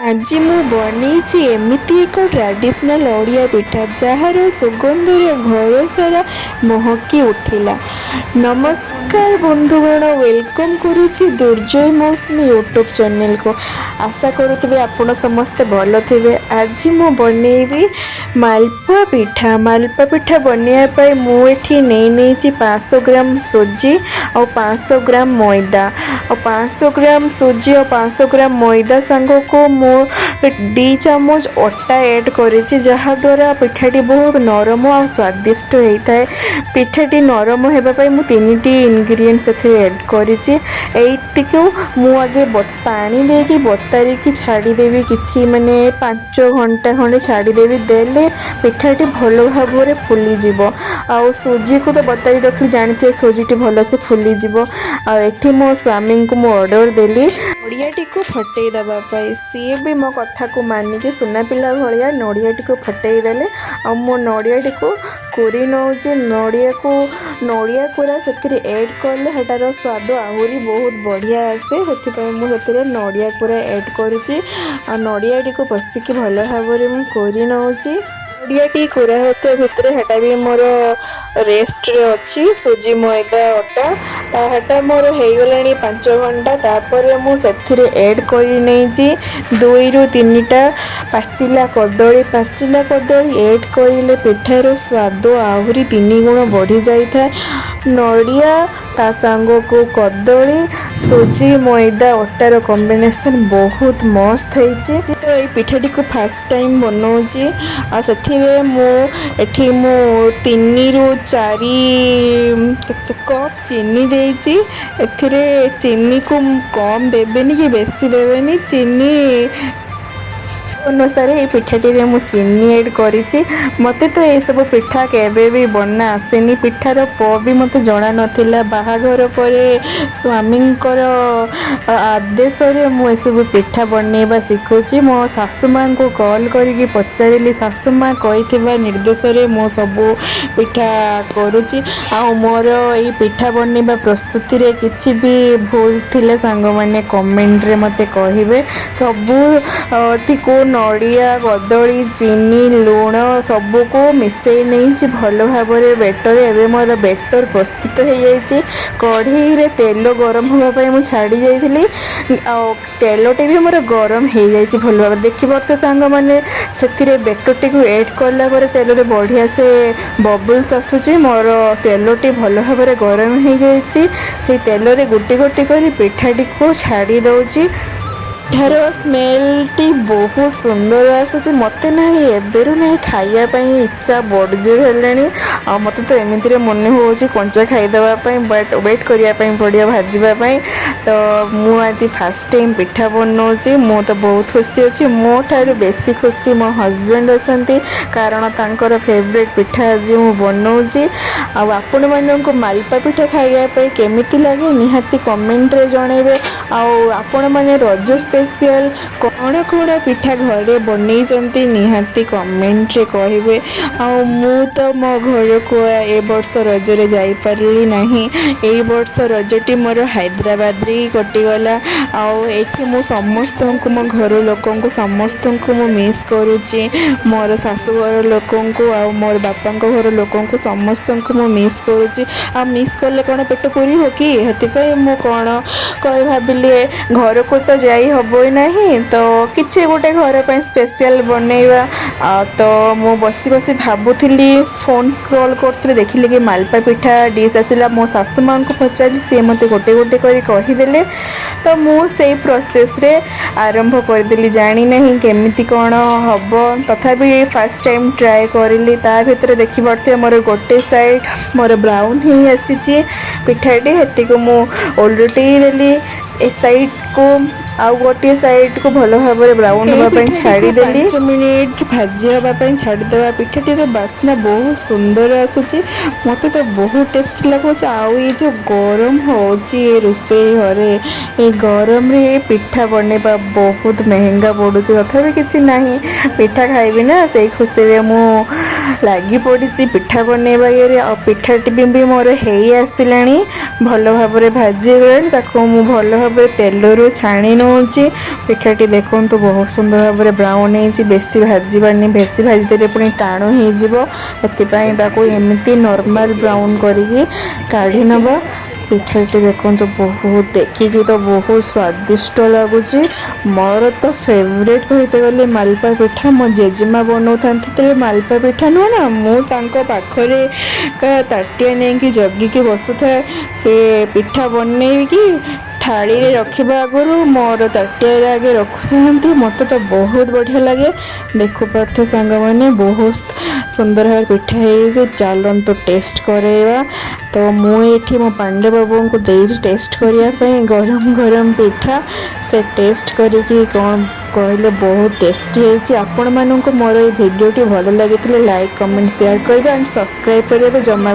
ଆଜି ମୁଁ ବନେଇଛି ଏମିତି ଏକ ଟ୍ରାଡ଼ିସନାଲ୍ ଓଡ଼ିଆ ପିଠା, ଯାହାର ସୁଗନ୍ଧରେ ଘର ସାରା ମହକି ଉଠିଲା। ନମସ୍କାର ବନ୍ଧୁଗଣ, welcome କରୁଛି ଦୁର୍ଜୟ ମୌସୁମୀ ୟୁଟ୍ୟୁବ୍ ଚ୍ୟାନେଲକୁ। ଆଶା କରୁଥିବେ ଆପଣ ସମସ୍ତେ ଭଲ ଥିବେ। ଆଜି ମୁଁ ବନେଇବି ମାଲପୁଆ ପିଠା। ମାଲପୁଆ ପିଠା ବନେଇବା ପାଇଁ ମୁଁ ଏଠି ନେଇ ନେଇଛି 500 ଗ୍ରାମ ସୁଜି ଆଉ 500 ଗ୍ରାମ ମଇଦା। ଆଉ 500 ଗ୍ରାମ ସୁଜି ଆଉ 500 ଗ୍ରାମ ମଇଦା ସାଙ୍ଗକୁ ମୁଁ 2 ଚାମଚ ଅଟା ଆଡ଼୍ କରିଛି, ଯାହାଦ୍ୱାରା ପିଠାଟି ବହୁତ ନରମ ଆଉ ସ୍ୱାଦିଷ୍ଟ ହେଇଥାଏ। ପିଠାଟି ନରମ ହେବା ପାଇଁ ମୁଁ ତିନିଟି ଇନଗ୍ରିଡ଼ିଏଣ୍ଟ ସେଥିରେ ଆଡ଼୍ କରିଛି। ଏଇଟିକୁ ମୁଁ ଆଗେ ପାଣି ଦେଇକି ବତାରିକି ଛାଡ଼ିଦେବି, କିଛି ମାନେ 5 ଘଣ୍ଟା ଖଣ୍ଡେ ଛାଡ଼ିଦେବି। ଦେଲେ ପିଠାଟି ଭଲ ଭାବରେ ଫୁଲିଯିବ। ଆଉ ସୁଜିକୁ ତ ବତାରି ରଖିଲି, ଜାଣିଥିବେ ସୁଜିଟି ଭଲସେ ଫୁଲିଯିବ। ଆଉ ଏଠି ମୋ ସ୍ୱାମୀଙ୍କୁ ମୁଁ ଅର୍ଡ଼ର ଦେଲି ନଡ଼ିଆଟିକୁ ଫଟେଇ ଦେବା ପାଇଁ। ସିଏ ବି ମୋ କଥାକୁ ମାନିକି ସୁନା ପିଲା ଭଳିଆ ନଡ଼ିଆଟିକୁ ଫଟେଇ ଦେଲେ। ଆଉ ମୁଁ ନଡ଼ିଆଟିକୁ କୋରି ନେଉଛି। ନଡ଼ିଆକୁ ନଡ଼ିଆ କୋରା ସେଥିରେ ଏଡ଼୍ କଲେ ସେଟାର ସ୍ୱାଦ ଆହୁରି ବହୁତ ବଢ଼ିଆ ଆସେ। ସେଥିପାଇଁ ମୁଁ ସେଥିରେ ନଡ଼ିଆ କୋରା ଏଡ଼୍ କରୁଛି। ଆଉ ନଡ଼ିଆଟିକୁ ବସିକି ଭଲ ଭାବରେ ମୁଁ କୋରି ନେଉଛି। ନଡ଼ିଆଟି କୋରା ହେଉଥିବା ଭିତରେ ସେଟା ବି ମୋର ରେଷ୍ଟରେ ଅଛି। ସୁଜି, ମଇଦା, ଅଟା ତା ସେଟା ମୋର ହେଇଗଲାଣି 5 ଘଣ୍ଟା। ତାପରେ ମୁଁ ସେଥିରେ ଏଡ଼୍ କରି ନେଇଛି ଦୁଇରୁ ତିନିଟା ପାଚିଲା କଦଳୀ। ପାଚିଲା କଦଳୀ ଏଡ଼୍ କରିଲେ ପିଠାର ସ୍ୱାଦ ଆହୁରି ତିନି ଗୁଣ ବଢ଼ିଯାଇଥାଏ। ନଡ଼ିଆ ତା ସାଙ୍ଗକୁ କଦଳୀ, ସୁଜି, ମଇଦା, ଅଟାର କମ୍ବିନେସନ୍ ବହୁତ ମସ୍ତ ହେଇଛି। ତ ଏଇ ପିଠାଟିକୁ ଫାଷ୍ଟ ଟାଇମ୍ ବନଉଛି। ଆଉ ସେଥିରେ ମୁଁ ଏଠି ମୁଁ 3ରୁ 4 କେତେ କପ୍ ଚିନି ଦେଇଛି। ଏଥିରେ ଚିନିକୁ କମ୍ ଦେବେନି କି ବେଶୀ ଦେବେନି। ଚିନି ଅନୁସାରେ ଏଇ ପିଠାଟିରେ ମୁଁ ଚିନି ଏଡ଼୍ କରିଛି। ମୋତେ ତ ଏସବୁ ପିଠା କେବେ ବି ବନା ଆସେନି। ପିଠାର ପ ବି ମୋତେ ଜଣା ନଥିଲା। ବାହାଘର ପରେ ସ୍ୱାମୀଙ୍କର ଆଦେଶରେ ମୁଁ ଏସବୁ ପିଠା ବନେଇବା ଶିଖୁଛି। ମୋ ଶାଶୁ ମାଆଙ୍କୁ କଲ୍ କରିକି ପଚାରିଲି। ଶାଶୁ ମା କହିଥିବା ନିର୍ଦ୍ଦେଶରେ ମୁଁ ସବୁ ପିଠା କରୁଛି। ଆଉ ମୋର ଏଇ ପିଠା ବନେଇବା ପ୍ରସ୍ତୁତିରେ କିଛି ବି ଭୁଲ ଥିଲେ ସାଙ୍ଗମାନେ କମେଣ୍ଟରେ ମୋତେ କହିବେ। ସବୁଟିକୁ ନଡ଼ିଆ, କଦଳୀ, ଚିନି, ଲୁଣ ସବୁକୁ ମିଶାଇ ନେଇଛି ଭଲ ଭାବରେ ବେଟର। ଏବେ ମୋର ବେଟର ପ୍ରସ୍ତୁତ ହେଇଯାଇଛି। କଢ଼େଇରେ ତେଲ ଗରମ ହେବା ପାଇଁ ମୁଁ ଛାଡ଼ି ଯାଇଥିଲି ଆଉ ତେଲଟି ବି ମୋର ଗରମ ହେଇଯାଇଛି ଭଲ ଭାବରେ। ଦେଖିପାରୁଥିବେ ସାଙ୍ଗମାନେ, ସେଥିରେ ବେଟରଟିକୁ ଏଡ଼୍ କଲା ପରେ ତେଲରେ ବଢ଼ିଆ ସେ ବବଲ୍ସ ଆସୁଛି। ମୋର ତେଲଟି ଭଲ ଭାବରେ ଗରମ ହେଇଯାଇଛି। ସେଇ ତେଲରେ ଗୋଟି ଗୋଟି କରି ପିଠାଟିକୁ ଛାଡ଼ି ଦେଉଛି। ପିଠାର ସ୍ମେଲଟି ବହୁତ ସୁନ୍ଦର ଆସୁଛି। ମୋତେ ନାହିଁ ଏବେରୁ ନାହିଁ ଖାଇବା ପାଇଁ ଇଚ୍ଛା ବଡ଼ ଜୋର ହେଲାଣି। ଆଉ ମୋତେ ତ ଏମିତିରେ ମନେ ହେଉଛି କଞ୍ଚା ଖାଇଦେବା ପାଇଁ, ବଟ୍ ୱେଟ୍ କରିବା ପାଇଁ ପଡ଼ିବ ଭାଜିବା ପାଇଁ। ତ ମୁଁ ଆଜି ଫାଷ୍ଟ ଟାଇମ୍ ପିଠା ବନଉଛି। ମୁଁ ତ ବହୁତ ଖୁସି ଅଛି। ମୋ ଠାରୁ ବେଶୀ ଖୁସି ମୋ ହଜବେଣ୍ଡ ଅଛନ୍ତି, କାରଣ ତାଙ୍କର ଫେଭରେଟ୍ ପିଠା ଆଜି ମୁଁ ବନଉଛି। ଆଉ ଆପଣମାନଙ୍କୁ ମାଲପା ପିଠା ଖାଇବା ପାଇଁ କେମିତି ଲାଗେ, ନିହାତି କମେଣ୍ଟରେ ଜଣେଇବେ। ଆଉ ଆପଣମାନେ ରଜ ସ୍ପେସିଆଲ କ'ଣ କ'ଣ ପିଠା ଘରେ ବନେଇଛନ୍ତି, ନିହାତି କମେଣ୍ଟରେ କହିବେ। ଆଉ ମୁଁ ତ ମୋ ଘରକୁ ଏ ବର୍ଷ ରଜରେ ଯାଇପାରିଲି ନାହିଁ। ଏଇ ବର୍ଷ ରଜଟି ମୋର ହାଇଦ୍ରାବାଦରେ ହିଁ କଟିଗଲା। ଆଉ ଏଇଠି ମୁଁ ସମସ୍ତଙ୍କୁ, ମୋ ଘର ଲୋକଙ୍କୁ ସମସ୍ତଙ୍କୁ ମୁଁ ମିସ୍ କରୁଛି। ମୋର ଶାଶୁଘର ଲୋକଙ୍କୁ ଆଉ ମୋର ବାପାଙ୍କ ଘର ଲୋକଙ୍କୁ ସମସ୍ତଙ୍କୁ ମୁଁ ମିସ୍ କରୁଛି। ଆଉ ମିସ୍ କଲେ କ'ଣ ପେଟ ପୁରିବ କି? ସେଥିପାଇଁ ମୁଁ କ'ଣ କହି ଭାବିଲି, ଘରକୁ ତ ଯାଇ ହେବ ନାହିଁ, ତ କିଛି ଗୋଟେ ଘର ପାଇଁ ସ୍ପେସିଆଲ ବନେଇବା। ଆଉ ତ ମୁଁ ବସି ବସି ଭାବୁଥିଲି, ଫୋନ୍ ସ୍କ୍ରୋଲ୍ କରୁଥିଲି, ଦେଖିଲି କି ମାଲପା ପିଠା ଡିସ୍ ଆସିଲା। ମୋ ଶାଶୁ ମାଆଙ୍କୁ ପଚାରିଲି, ସିଏ ମୋତେ ଗୋଟେ ଗୋଟେ କରି କହିଦେଲେ। ତ ମୁଁ ସେଇ ପ୍ରୋସେସ୍ରେ ଆରମ୍ଭ କରିଦେଲି। ଜାଣିନାହିଁ କେମିତି କ'ଣ ହେବ, ତଥାପି ଫାଷ୍ଟ ଟାଇମ୍ ଟ୍ରାଏ କରିଲି। ତା ଭିତରେ ଦେଖିପାରୁଥିବେ, ମୋର ଗୋଟେ ସାଇଡ଼୍ ମୋର ବ୍ରାଉନ୍ ହେଇ ଆସିଛି ପିଠାଟି। ସେଟିକୁ ମୁଁ ଓଲଟେଇ ଦେଲି ଏ ସାଇଡ଼୍କୁ। ଆଉ ଗୋଟିଏ ସାଇଡ଼୍କୁ ଭଲ ଭାବରେ ବ୍ରାଉନ୍ ଏଇ ହେବା ପାଇଁ ପିଠାଟିକୁ ଛାଡ଼ିଦେଲି। 5 ମିନିଟ୍ ଭାଜି ହେବା ପାଇଁ ଛାଡ଼ିଦେବା। ପିଠାଟିର ବାସ୍ନା ବହୁତ ସୁନ୍ଦର ଆସୁଛି। ମୋତେ ତ ବହୁତ ଟେଷ୍ଟି ଲାଗୁଛି। ଆଉ ଏଇ ଯେଉଁ ଗରମ ହେଉଛି ଏ ରୋଷେଇ ଘରେ, ଏଇ ଗରମରେ ଏ ପିଠା ବନେଇବା ବହୁତ ମହେଙ୍ଗା ପଡ଼ୁଛି। ତଥାପି କିଛି ନାହିଁ, ପିଠା ଖାଇବି ନା, ସେଇ ଖୁସିରେ ମୁଁ ଲାଗି ପଡ଼ିଛି ପିଠା ବନେଇବା ଇଏରେ। ଆଉ ପିଠାଟି ବି ମୋର ହେଇ ଆସିଲାଣି, ଭଲ ଭାବରେ ଭାଜି ହେଇଗଲାଣି। ତାକୁ ମୁଁ ଭଲ ଭାବରେ ତେଲରୁ ଛାଣି ନେଉଛି। ପିଠାଟି ଦେଖନ୍ତୁ, ବହୁତ ସୁନ୍ଦର ଭାବରେ ବ୍ରାଉନ୍ ହେଇଛି। ବେଶୀ ଭାଜିବାନି, ବେଶୀ ଭାଜିଦେଲେ ପୁଣି ଟାଣ ହେଇଯିବ। ଏଥିପାଇଁ ତାକୁ ଏମିତି ନର୍ମାଲ ବ୍ରାଉନ୍ କରିକି କାଢ଼ି ନେବା। ପିଠାଟି ଦେଖନ୍ତୁ, ବହୁତ ଦେଖିକି ତ ବହୁତ ସ୍ୱାଦିଷ୍ଟ ଲାଗୁଛି। ମୋର ତ ଫେଭରେଟ୍ କହିତେ ଗଲେ ମାଲପା ପିଠା। ମୋ ଜେଜେମା ବନଉଥାନ୍ତି ଯେତେବେଳେ ମାଲପା ପିଠା ନୁହଁ ନା, ମୁଁ ତାଙ୍କ ପାଖରେ ତାଟିଆ ନେଇକି ଜଗିକି ବସୁଥାଏ। ସେ ପିଠା ବନେଇକି ଥାଳିରେ ରଖିବା ଆଗରୁ ମୋର ତାଟିଆରେ ଆଗେ ରଖୁଥାନ୍ତି। ମୋତେ ତ ବହୁତ ବଢ଼ିଆ ଲାଗେ। ଦେଖିପାରୁଥିବ ସାଙ୍ଗମାନେ, ବହୁତ ସୁନ୍ଦର ଭାବରେ ପିଠା ହେଇଛି। ଚାଲନ୍ତୁ ଟେଷ୍ଟ କରେଇବା। ତ ମୁଁ ଏଇଠି ମୋ ପାଣ୍ଡେ ବାବୁଙ୍କୁ ଦେଇଛି ଟେଷ୍ଟ କରିବା ପାଇଁ ଗରମ ଗରମ ପିଠା। ସେ ଟେଷ୍ଟ କରିକି କ'ଣ କହିଲେ, ବହୁତ ଟେଷ୍ଟି ହେଇଛି। ଆପଣମାନଙ୍କୁ ମୋର ଏଇ ଭିଡ଼ିଓଟି ଭଲ ଲାଗିଥିଲେ ଲାଇକ୍, କମେଣ୍ଟ, ସେୟାର କରିବେ ଆଣ୍ଡ ସବସ୍କ୍ରାଇବ୍ କରିବାକୁ ଜମା ବି